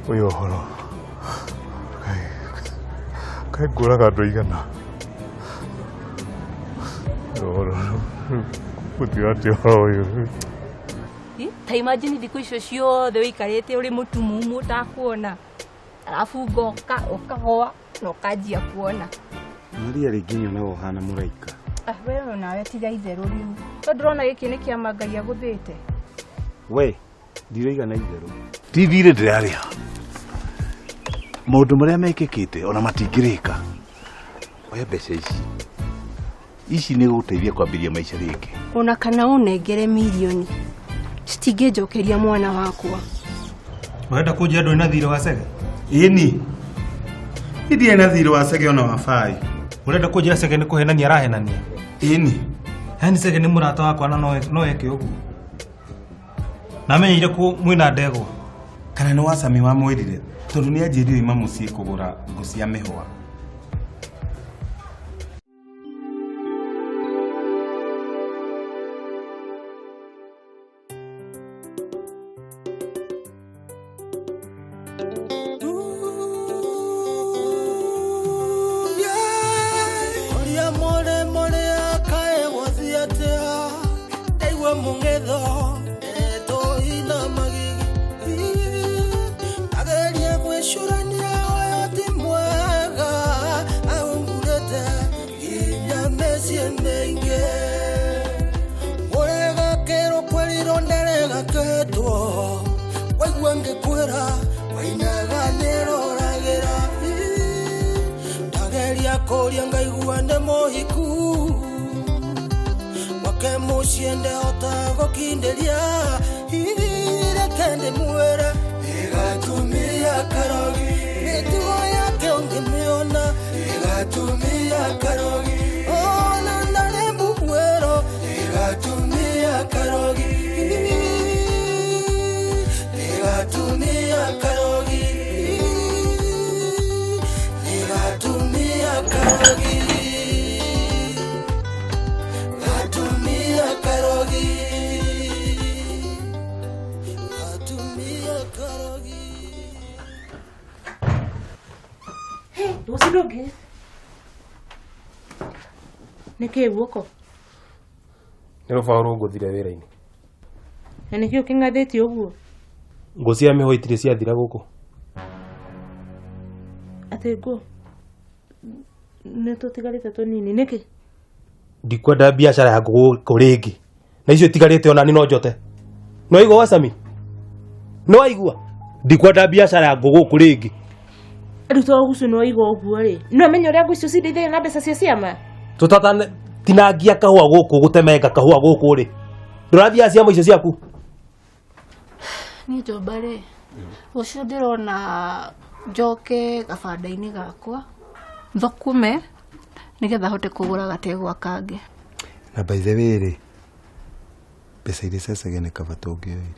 Ũyũ ũhoro kaĩ ngũraga andũ aigana ũhoro gũtiga atĩ ũhoro ũyũ. Ta imagine thikũ icio ciothe ũikarĩte ũrĩ mũtumumu ũtakuona, arabu ngoka ũkagwa na ũkanjia kuona. Maria, rĩngĩ nyonaga ũhana mũraika. Ah, we nawe tiga itherũ rĩu, tondũ ndĩrona gĩkĩ nĩ kĩama Ngai agũthĩte. We ndiroiga na itherũ. Ti thirĩ ndĩrarĩha, maũndũ marĩa mekĩkĩte ona matingĩrĩka. Oya mbeca ici, ici nĩ gũgũteithia kwambĩrĩria maica rĩngĩ. Ona kana ũnengere mirioni, citingĩnjokeria mwana wakwa. Ũrenda kũnjĩra ndũrĩ na thirĩ wa Cege? Ĩni, ndirĩ na thirĩ wa Cege ona wa bai. Ũrenda kũnjĩra Cege nĩ kũhenania arahenania? Ĩni. Yani Cege nĩ mũrata wakwa na no eke ũguo. Namenyeire kũ mwĩna ndegwa. Kana nĩ wacami wamwĩrire, tondũ nĩ anjĩrire ima mũciĩ kũgũra ngũ cia mĩhũa. Ũrĩa mũrĩ mũrĩ akae gũthiĩ atĩa, ndaigua mũng'etho etoina magigi, ageria gwĩcũrania ũyũ ti mwega, ahungurĩte nginya mĩciĩ mĩingĩ. Ũregakĩrwo kwĩrirwo nderegakĩtwo, waigua ngĩkwĩra wainaga nĩroragĩra, ndageria kũria ngaigua nĩ mũhiku gwake mũciĩ, ndehota gũkindĩria. Reke ndĩmwĩre, ĩgatumia karogi, mĩtugo yake ũngĩmĩona ĩgatumia karogi, ona ndarĩ mũgwĩro, ĩgatumia karogi, ĩgatumia karogi, ĩgatumia karogi, gatumia karogi, gatumia karogi. Rũciũ ndũngĩ nĩ kĩ guoko? Nĩ rũbaũ rũngũthire wĩra-inĩ. Na nĩkĩ ũkĩng'athĩtie ũguo? Ngũ cia mĩhũ itirĩ ciathira gũkũ. Atĩ ngũ nĩ tũtigarĩte tũnini nĩkĩ? Ndikwenda biacara ya ngũ gũkũ rĩngĩ. Na icio itigarĩte ona ni no njote. Nĩ waigua wacami? Nĩ waigua? Ndikwenda biacara ya ngũ gũkũ rĩngĩ. Rĩu to gucu nĩ waigua ũguo rĩ, no amenye ũrĩa ngũ icio cindeithagia na mbeca cia ciama. Tũtata tinangia kahũa gũkũ, gũtemenga kahũa gũkũ rĩ. Ndũrathiaga ciama icio ciaku? Niĩ njomba rĩ, rũciũ ndĩrona njoke gabanda-inĩ gakwa thũkũme nĩgetha hote kũgũra gategwa kangĩ. Na by the way rĩ, mbeca iria cia Cege nĩ kaba tũngĩoire,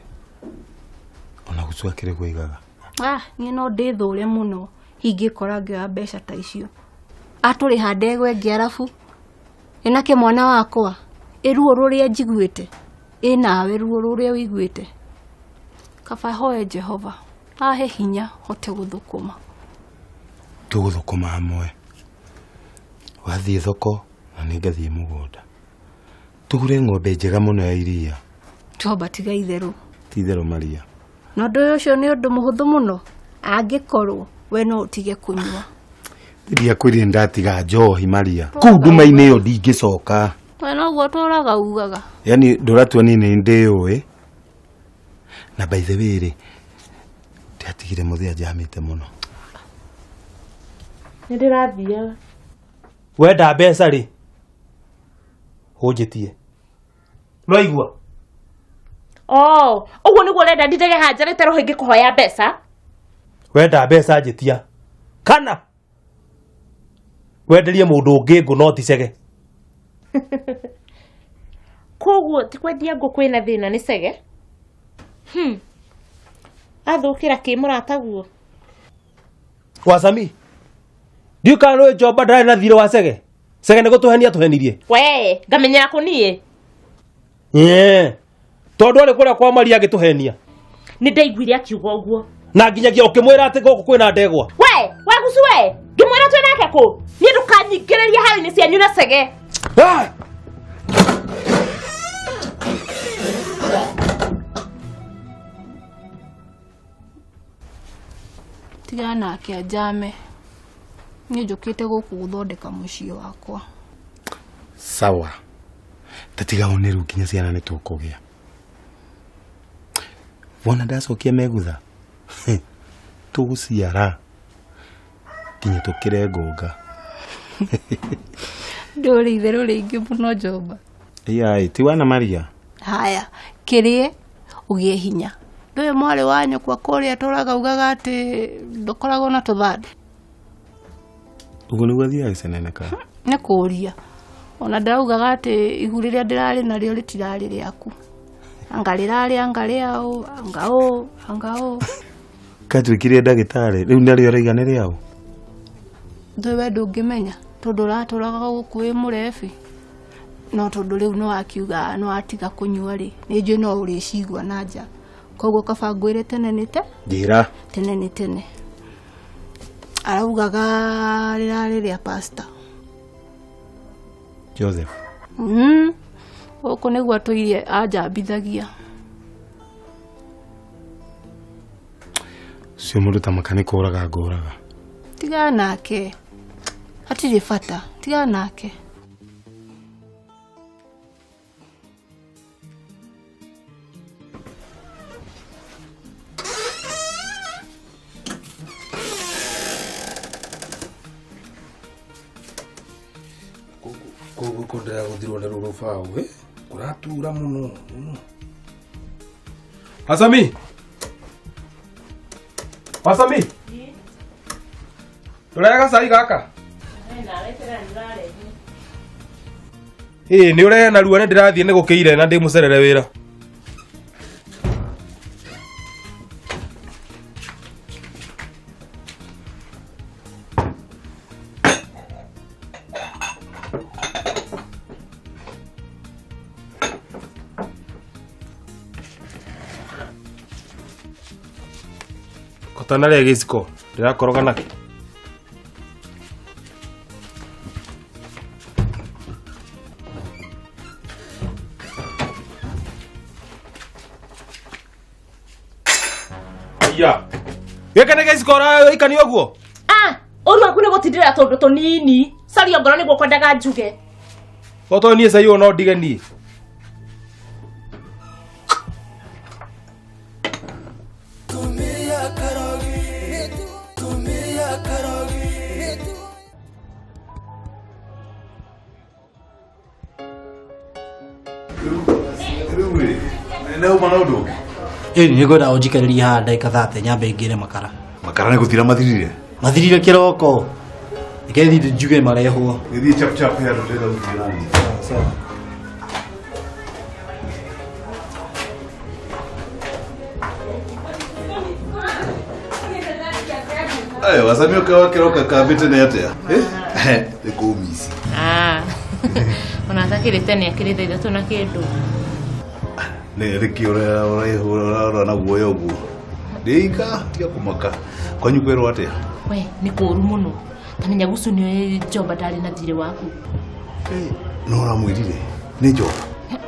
ona gucu akĩrĩ gwaigaga. Ah, niĩ no ndĩthũre mũno ingĩkora ngĩoya mbeca ta icio. Atũrĩha ndegwa ĩngĩ, arabu ĩnake mwana wakwa ĩruo rũrĩa njiguĩte, ĩ nawe ruo rũrĩa ũiguĩte. Kaba hoe Jehova ahe hinya hote gũthũkũma. Tũgũthũkũma hamwe, wathiĩ thoko na nĩ ngathiĩ mũgũnda, tũgũre ng'ombe njega mũno ya iria. Jehova, tiga itherũ. Ti itherũ, Maria. Na ũndũ ũyũ ũcio nĩ ũndũ mũhũthũ mũno angĩkorwo we no ũtige kũnyua. Ndiakwĩrire ndatiga njohi, Maria? Kũu nduma-inĩ ĩyo ndingĩcoka. We noguo ũtũraga ugaga. Yani ndũratua niĩ nĩ ndĩũĩ. Na by the way rĩ, ndiatigire mũthia njamĩte mũno. Nĩ ndĩrathiaga. Wenda mbeca rĩ, ũnjĩtie. Nĩ waigua? Oh, ũguo nĩguo ũrenda ndindage haha njarĩte roho ingĩkũhoya mbeca? Wenda mbeca njĩtia. Kana wenderie mũndũ ũngĩ ngũ no ti Cege. Koguo ti kwendia ngũ kwĩna thĩna, nĩ Cege. Athũkĩra kĩ mũrataguo? Wacami. Ndiũ kana nĩ njomba ndarĩ na thirĩ wa Cege. Cege nĩ gũtũhenia tũhenirie. We ngamenyera kũ niĩ? Ĩĩ. Tondũ arĩ kũrĩa kwa Maria agĩtũhenia. Nĩ ndaiguire akiuga ũguo. Na nginyagia ũkĩmwĩra atĩ gũkũ kwĩna ndegwa. We, we gucu we, ngĩmwĩra twĩ nake kũ? Niĩ ndũkanyingĩrĩrie haro-inĩ cianyu na cege. Ah! Tigana nake anjame. Niĩ njũkĩte gũkũ gũthondeka mũciĩ wakwa. Sawa. Tatiga one rĩu nginya ciana nĩ tũkũgĩa. Wona ndacokia megutha. Tũgũciara nginya tũkĩre ngũnga. Ndũrĩ itherũ rĩingĩ mũno Njomba. Iyai, ti wana Maria. Haya, kĩrĩe ũgĩe hinya. Ndũĩ mwarĩ wa nyũkwa kũrĩa tũraga ugaga atĩ ndũkoragwo na tũthandĩ. Ũguo nĩguo athiaga gĩceneneka. Nĩ kũũria. Ona ndaugaga atĩ ihu rĩrĩa ndĩrarĩ narĩo rĩtirarĩ rĩaku. Anga rĩrarĩ, anga rĩaũ, anga ũ, anga ũ. Katuĩkire ndagĩtarĩ, rĩu narĩo raiga nĩ rĩaũ. Ndũĩ we ndũngĩmenya tondũ ũratũraga gũkũ wĩ mũrebi. No tondũ rĩu nĩ wakiuga nĩ watiga kũnyua rĩ, nĩ njũĩ no ũrĩcigua na nja. Koguo kaba ngwĩre tene nĩ te? Njĩra. Tene nĩ tene. Araugaga rĩrarĩ rĩa pastor. Joseph. Gũkũ nĩguo atũire anjambithagia. Ũcio mũndũ ta maka nĩ kũraga ngũraga. Tigana nake. Hatirĩ bata. Tigana nake. Koguo ndĩragũthirwo nĩ rũrũ baũ, kũratura mũno mũno. Asami. Asami. Ndũrehe gacai gaka? Ĩĩ nĩ ũrehe narua nĩ ndĩrathiĩ nĩ gũkĩire na ndĩ mũcerere wĩra. Kotanarĩa gĩciko ndĩrakoroga nakĩ. Iya. Gĩkĩ nĩ gĩciko ũraikania ũguo? Ah, ũru waku nĩ gũtindĩra tũndũ tũnini. Caria ngoro nĩguo kwendaga njuge. Toto niĩ cai ũyũ no ndige niĩ. Ĩni nĩ ngwenda ũnjikarĩrie haha ndagĩka 30 nyambe ngĩre makara. Makara nĩ gũthira mathirire? Mathirire kĩroko. Reke thiĩ njuge marehwo. Gĩthiĩ chap chap he andũ ndĩrenda gũthiĩ nani. Sawa. Ayo, Wasami ũkawa kĩroka kambĩte nĩ atĩa? Nĩ kũũmici. Ah. Ona atakĩrĩ tene akĩrĩ thaa ithatũ na kĩndũ. Nĩ rĩkĩ ũrahũra na guoya ũguo. Ndĩika tiga kũmaka. Kwanyu kwĩrwo atĩa? We, nĩ kũũru mũno. Tamenya gucu nĩ Njomba ndarĩ na thirĩ waku. No ũramwĩrire? Nĩ Njomba?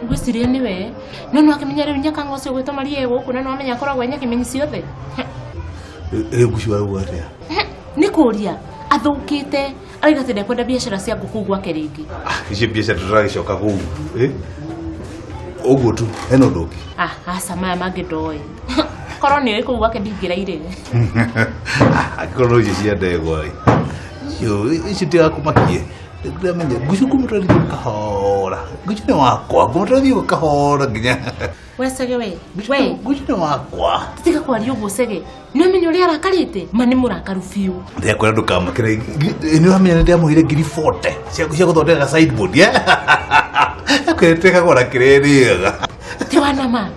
Ngwĩciria nĩwe. No no akĩmenya rĩu nyakanga ũcio ũgwĩtwo Maria e gũkũ na no amenya akoragwo e nyakĩmenyi ciothe. Rĩu gucu arauga atĩa? Nĩ kũũria athũkĩte arauga atĩ ndekwenda biacara cia ngũkũ gwake rĩngĩ. Icio biacara tũragĩcoka kũu. Ũguo tu, hena ũndũ ũngĩ? Ah, aca maya mangĩ ndoĩ. Korwo nĩ ũĩ kũu gwake ndingĩraire. Angĩkorwo no icio cia ndegwa rĩ. Icio tigakũmakie. Ndĩramenya ngucu ngũmũtwarithia kahora. Ngucu nĩ wakwa, ngũmũtwarithia kahora nginya. We Cege we. We. Ngucu nĩ wakwa. Tiga kwaria ũguo Cege. Nĩ ũmenya ũrĩa arakarĩte? Ma nĩ mũrakaru biũ. Ndĩrakwĩra ndũkamakĩre. Nĩ ũramenya nĩ ndĩramũheire ngiri 40 cia gũthondeka sideboard. Akwĩrĩte kagũra kĩrĩa ĩrĩaga. Ti wa nama.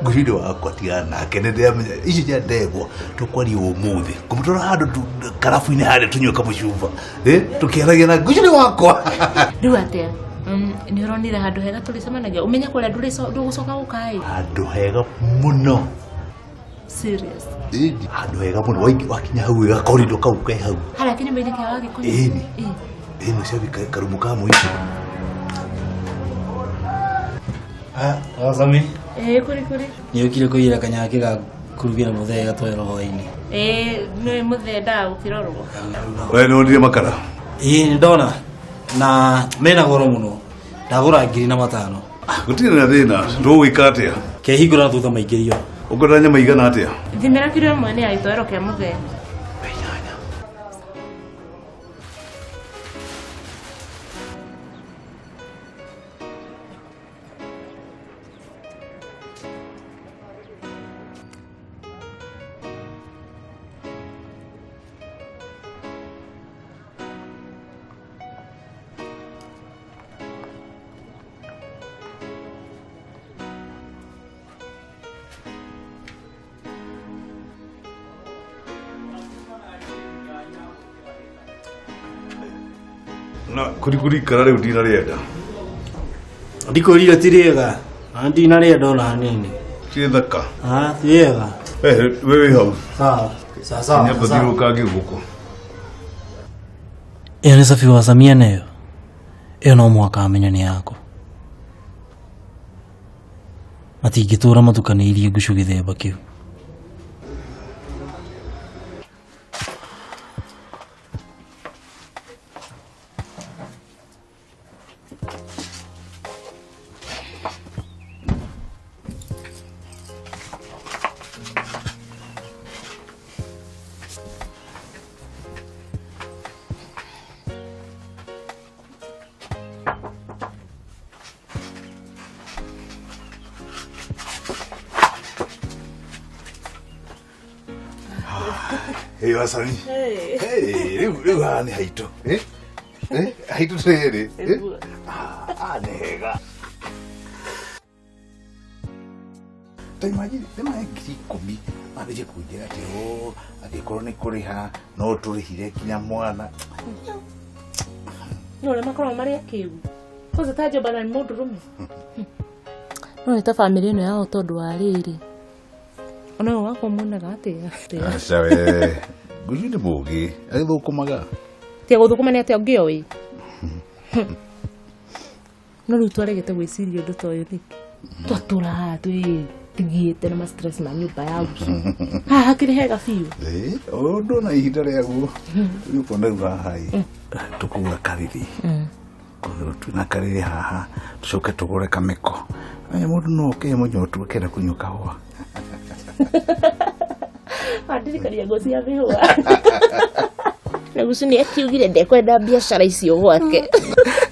Ngucu nĩ wakwa tigana nake nĩ ndĩramenya icio cia ndegwa tũkwaria ũmũthĩ. Ngũmũtwara handũ karabu-inĩ harĩa tũnyue kamũcuba. Tũkĩaragia na ngucu nĩ wakwa. Rĩu atĩa? Nĩ ũronire handũ hega tũrĩcemanagia? Ũmenye kũrĩa ndũgũcoka gũka ĩ? Handũ hega mũno. Serious. Ĩni handũ hega mũno wakinya hau wega korindo kau ke hau. Harĩa kĩnyũmba-inĩ kĩa Wagĩkũyũ. Ĩni. Ĩ. Ĩni ũcio karumu ka mũico. Wacami Ĩ kũrĩ kũrĩ. nä å kire kå iyä ra kanyake ga kå rugä ra må thee gatwarä hwainä. Ĩ nĩ mũthee ndaga gũkĩrorwo. We nĩ wonire makara? Ä nä ndona na mena goro må no ndagå ra 1500. Gũtirĩ na thĩna, tũgwĩka atĩa? Kehingå ra thutha maingä rio. Ũkwenda nyama igana atĩa? Thimĩra kiro ĩmwe nĩ ya gĩtoero kĩa mũthee. Na kuri kuri ikara rĩu ndinarĩenda. Ndikwä rire ti rĩega na ndinarĩenda ona hanini. Ti thaka. Ti rĩega. We wĩ hau. Sawa. Sawa sawa. Nyamba thiũrũrũkange gũkũ. Ĩyo nĩ cabi wacamia nayo ĩyo no mũhaka amenye nĩ yaku. Matingĩtũra matukanĩirie ngucu gĩthemba kĩu. Hey, Wasami. Hey, rĩu haha nĩ haitũ. Haitũ tũrĩ. Ah, nĩ hega. Ta imagine, nĩ mahe 10,000 mambĩtie kũnjĩra atĩ o angĩkorwo nĩ kũrĩha no tũrĩhire nginya mwana. No ũrĩa makoragwo marĩ akĩgu. Kwanza ta Njomba na nĩ mũndũrũme. No nĩ ta bamĩrĩ ĩno yao tondũ wa rĩrĩ. Ona ũyũ wakwa muonaga atĩa? Aca we. Ngucu nĩ mũũgĩ, agĩthũkũmaga. Tiga gũthũkũma nĩ atĩa ũngĩoĩ? No rĩu twaregete gwĩciria ũndũ ta ũyũ nĩkĩ? Twatũra haha twĩtigĩte na ma stress ma nyũmba ya ngucu. Haha hakĩrĩ hega biũ. Ĩ, ũndũ na ihinda rĩaguo. Rĩu ũkona rĩu haha ĩ, tũkũgũra karĩrĩ. Twĩna karĩrĩ haha, tũcoke tũgũre kamĩko. Aya mũndũ no oke e mũnyotu akĩenda kũnyua kahũa. Wandirikania ngo cia mĩhũa. Na gucu nĩ akiugire ndekwenda biacara icio gwake.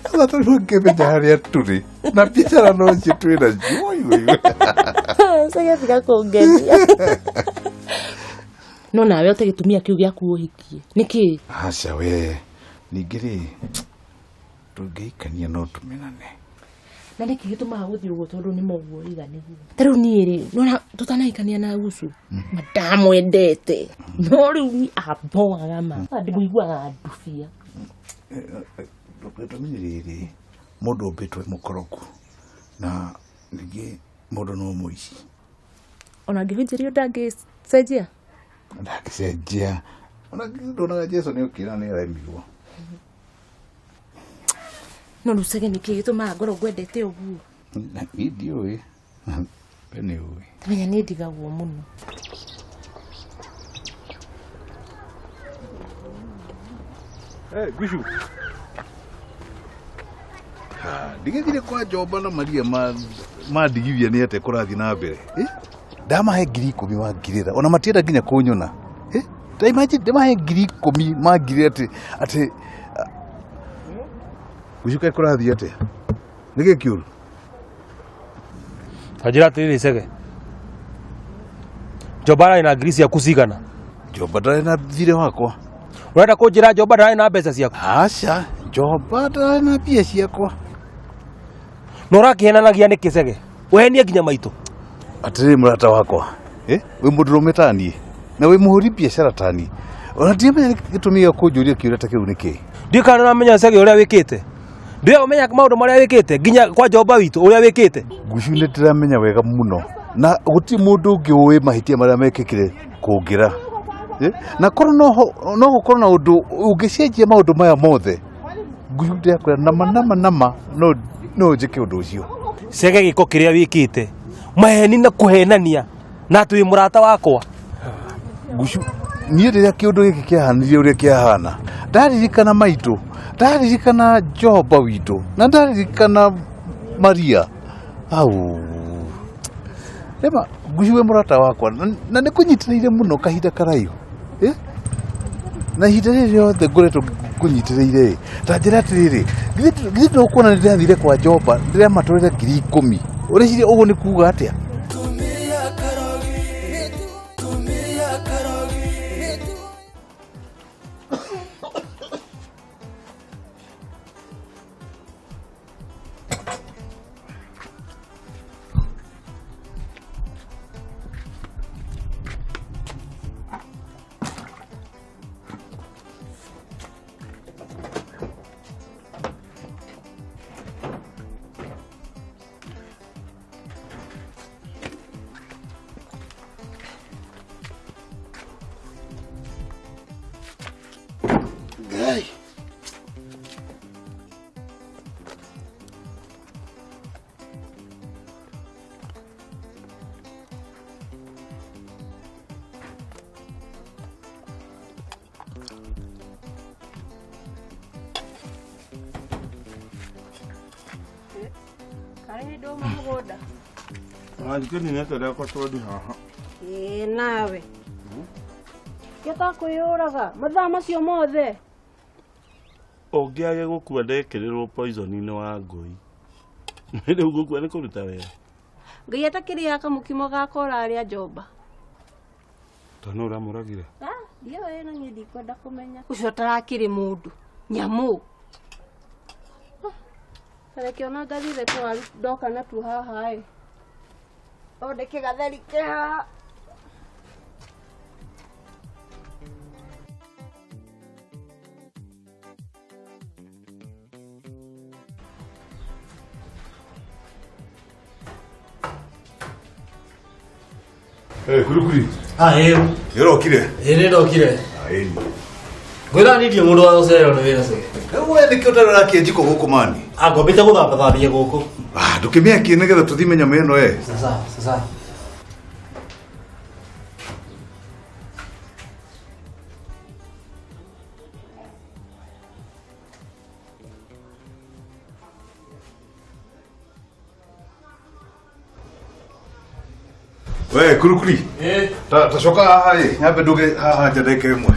Sasa tondũ ngĩmenya harĩa tũrĩ na biacara no icio twĩ nacio. Oi, oi, oi. Cege tiga kũngenia. No nawe ũte gĩtumia kĩu gĩaku ũhikie. Nĩkĩ? Aca we, ningĩ rĩ tũngĩhikania no tũmenane. Na nĩkĩ gĩtũmaga gũthiĩ ũguo tondũ nĩ moguo iga nĩguo. Ta rĩu niĩ rĩ, nĩwona tũtanahikania na gucu, ma ndamwendete. No rĩu niĩ amboaga ma. Ndĩmũiguaga ndubia. Gĩtũmi nĩ rĩrĩ, mũndũ ũmbĩtwo e mũkoroku na ningĩ mũndũ no mũici. Ona angĩhunjĩrio ndangĩcenjia? Ndangĩcenjia. Ona ndonaga Jesũ nĩ okire na nĩ aremirwo. No rĩu Cege nĩkĩ gĩtũmaga ngorwo ngwendete ũguo? Niĩ ndiũĩ. We nĩ ũĩ. Menya nĩ ndigagwo mũno. Gucu. Ndigĩthire kwa Njomba na Maria mandigithia nĩ atĩa kũrathiĩ na mbere. Ndamahe 10,000 mangirĩra ona matienda nginya kũnyona. Ta imagine ndamahe 10,000 mangirĩra atĩ Gucu kaĩ kũrathiĩ atĩa? Nĩkĩ kĩũru? Tanjĩra atĩrĩrĩ Cege. Njomba ararĩ na ngiri ciaku cigana? Njomba ndarĩ na thirĩ wakwa. Ũrenda kũnjĩra Njomba ndarĩ na mbeca ciaku? Aca, Njomba ndarĩ na mbia ciakwa. Na ũrakĩhenanagia nĩkĩ Cege? Ũhenie nginya maitũ. Atĩrĩrĩ mũrata wakwa, wĩ mũndũrũme ta niĩ na wĩ mũhũri biacara ta niĩ. Ona ndiramenya gĩtũmi gĩa kũnjũria kĩũria ta kĩu nĩkĩ. Ndiũĩ kana nĩũramenya Cege ũrĩa wĩkĩte. Ndiũĩ ũmenya maũndũ marĩa wĩkĩte nginya kwa Njomba witũ ũrĩa wĩkĩte. Ngucu nĩ ndĩramenya wega mũno. Na gũtirĩ mũndũ ũngĩ ũĩ mahĩtia marĩa mekĩkire kũngĩra. Na korwo no gũkorwo na ũndũ ũngĩcenjia maũndũ maya mothe, Ngucu ndĩrakwĩra nama nama nama no njĩke ũndũ ũcio. Cege gĩko kĩrĩa wĩkĩte maheni na kũhenania na atĩ wĩ mũrata wakwa. Ngucu, niĩ rĩrĩa kĩũndũ gĩkĩ kĩahanire ũrĩa kĩahana, ndaririkana maitũ, ndaririkana Jehova witũ, na ndaririkana Maria. Au. Rĩma, Ngucu wĩ mũrata wakwa na nĩ kũnyitĩrĩire mũno kahinda karaihu. Na ihinda rĩrĩ rĩothe ngoretwo ngũnyitĩrĩire, ta njĩra atĩrĩrĩ, githĩ ndũkuona nĩ ndĩrathire kwa Jehova, ndĩramatwarĩra 10,000. Ũreciria ũguo nĩ kuga atĩa? Ĩĩ nawe. Gĩtakwĩyũraga mathaa macio mothe. Ũngĩage gũkua ndekĩrĩrwo poison-inĩ wa ngui. Rĩu gũkua nĩ kũruta wĩra. Ngai atakĩrĩaga kamũkimo gakwa ũrarĩa Njomba. Ta nũ ũramũragire? Ndiũĩ na niĩ ndikwenda kũmenya. Ũcio ũtarakĩrĩ mũndũ. Nyamũ. Reke ona ngathire twaru ndoka natuo haha ĩ. Thondeke gatheri ke haha. Kurukuri. Ah, ĩĩ. Nĩ ũrokire? Ĩĩ nĩ ndokire. Ĩĩ. Ngwĩra niĩ ndirĩ mũndũ wa gũcererwo nĩ wĩra cege. Rĩu we nĩkĩo ũtarĩ ũrakia njiko gũkũ mani? Ah, ngwambĩte gũthambathambia gũkũ. Ah, ndũkĩmĩakie nĩgetha tũthime nyama ĩno ĩ. Sasa, sasa. We kurukuri. Ta coka haha ĩ, nyambe nduge haha nja ndagĩka ĩmwe.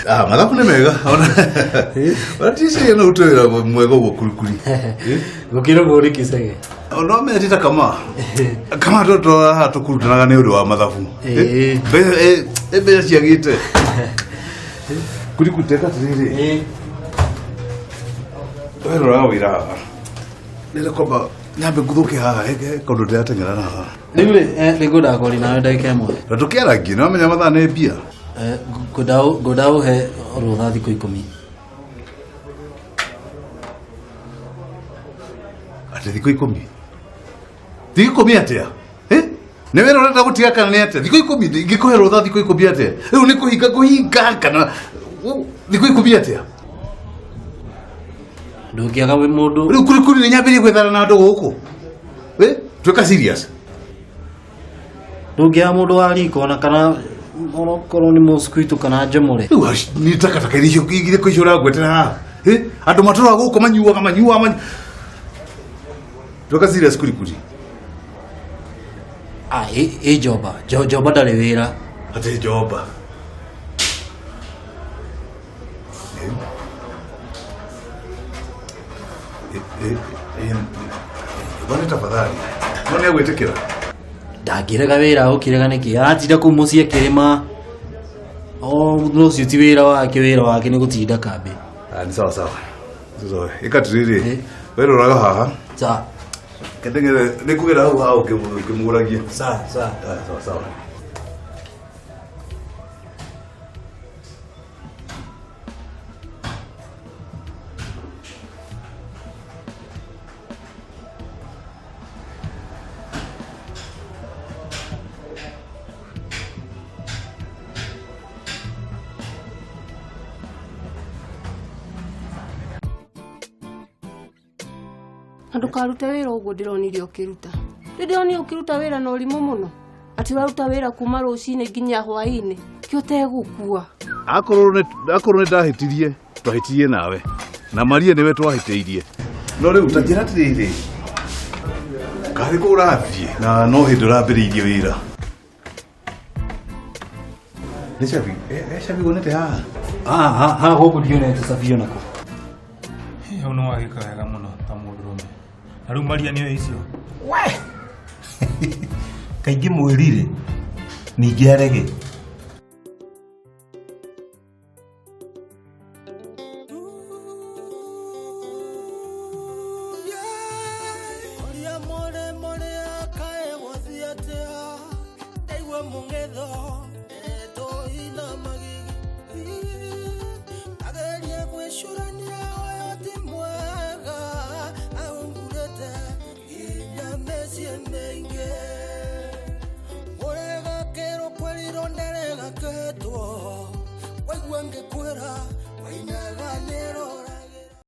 Ah, mathabu nĩ mega. Ona ticiria no ũrute wĩra mwega ũguo kurukuri. Gũkĩra ũguo nĩkĩ cege? No menya ti ta kama. Kama tũtũraga haha tũkurutanaga nĩ ũndũ wa mathabu. Mbeca ciagĩte. Kurikuri teka atĩrĩrĩ. We roraga wĩra haha. Nĩrĩ kwamba nyambe nguthũke haha he kaũndũ ndĩrateng'era haha. Rĩu rĩ, nĩ ngwendaga kwaria nawe ndagĩka ĩmwe. Na ndũkĩaragie, nĩ wamenya mathaa nĩ mbia. Ngwenda ũhe rũtha thikũ 10. Atĩ thikũ 10? Thikũ 10 atĩa? Nĩ wĩra ũrenda gũtiga kana nĩ atĩa? Thikũ 10 ingĩkũhe rũtha thikũ 10 atĩa? Rĩu nĩ kũhinga kũhinga kana thikũ 10 atĩa? Ndũngĩaga wĩ mũndũ. Rĩu kurikuri nĩ nyambĩrĩrie gwethana na andũ gũkũ. Tuĩka serious. Ndũngĩaga mũndũ wa riko ona kana Onokorwo nĩ mosquito kana njomore. Rĩu nĩ takataka iria irĩkũ icio ũrangwetera haha? Andũ matũraga gũkũ manyuaga manyuaga. Tuĩka serious kurikuri. Ah, ĩ Njoba. Njoba ndarĩ wĩra. Atĩ Njoba. Njoba nĩ tafadhali. No nĩ agwĩtĩkĩra. Ndangĩrega wĩra ũkĩrega nĩkĩ? Aratinda kũu mũciĩ akĩrĩma. O no ũcio ti wĩra wake, wĩra wake nĩ gũtinda kambĩ. Ah, ni sawa sawa. Sawa. Ĩka atĩrĩrĩ. We roraga haha. Sawa. Kendengere nĩngũgera hau haha ũkĩmũragia. Sawa sawa. Sawa sawa. Na ndũkarute wĩra ũguo ndĩronire ũkĩruta. Ndĩronire ũkĩruta wĩra na ũrimũ mũno. Atĩ ũraruta wĩra kuma rũcinĩ nginya hwaĩ-inĩ. Kĩ ũtegũkua. Akorwo nĩ ndahĩtirie, twahĩtirie nawe. Na Maria nĩwe twahĩtĩirie. No rĩu ta njĩra atĩrĩrĩ. Karĩ kũ ũrathiĩ na no hĩndĩ ũrambĩrĩirie wĩra. Nĩ cabi, cabi wonete haha? Ah, haha gũkũ ndionete cabi onakũ. Hau nĩ wagĩka wega mũno ta mũndũrũme. Na rĩu Maria nĩoĩ icio. We! Kaingĩ mwĩrire ningĩ arege. Waigua ngĩkwĩra wainaga nĩro.